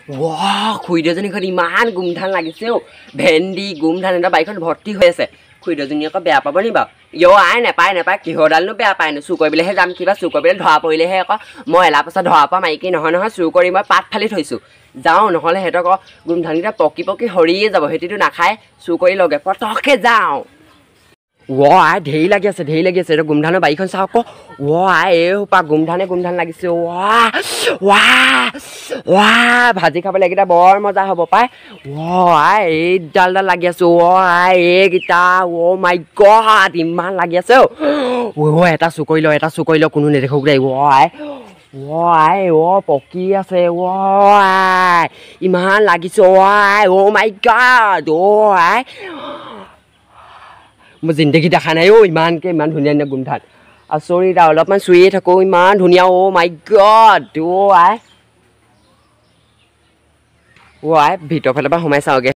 ৱাহ, খুৰীদেউজনী ঘৰত ইমান গোমধান লাগিছে অ'। ভেন্দি গোমধান এটা বাৰীখন ভৰ্তি হৈ আছে। খুৰীদেউজনী আকৌ বেয়া পাব নি বাৰু? ইয় আই, নাপায় নাপায়, কিহৰডালনো বেয়া পায়নো? চুৰ কৰিবলৈহে যাম, কিবা চুৰ কৰিবলৈ ধৰা পৰিলেহে আকৌ। মই এলা পাছত ধৰা পৰা মাইকী নহয় নহয়, চুৰ কৰি মই পাত ফালি থৈছোঁ। যাওঁ, নহ'লে সিহঁতক গোমধানকেইটা পকি পকি সৰিয়ে যাব, সিহঁতিতো নাখায়। চুৰ কৰি লগে পটককৈ যাওঁ। ৱ আই, ঢেৰ লাগি আছে, ঢেৰ লাগি আছে। এইটো গোমধানৰ বাৰীখন চাওক আকৌ। ৱ আই, এই সোপা গোমধানে গোমধান লাগিছে। ৱাহ ৱাহ ৱাহ, ভাজি খাবলৈ এইকেইটা বৰ মজা হ'ব পাই। ৱ আই, এইডাল ডাল লাগি আছে। ৱ আই, এইকেইটা, অ' মাই গড, ইমান লাগি আছে। অ' এটা চুৰ কৰি ল, এটা চুৰ কৰি ল, কোনো নেদেখক দেই। ৱ আই, ৱ আই, অ' পকি আছে। ৱ আই, ইমান লাগিছে। অ' আই, অ' মাই গড, অ' আই, মই জিন্দগী দেখা নাই অ' ইমানকৈ ইমান ধুনীয়া ধুনীয়া গোমধান। আচৰিত আৰু, অলপমান চুইয়ে থাকোঁ, ইমান ধুনীয়া। অ' মাই গড, অ' আই, অ' আই, ভিতৰৰ ফালৰ পৰা সোমাই চাওঁগৈ।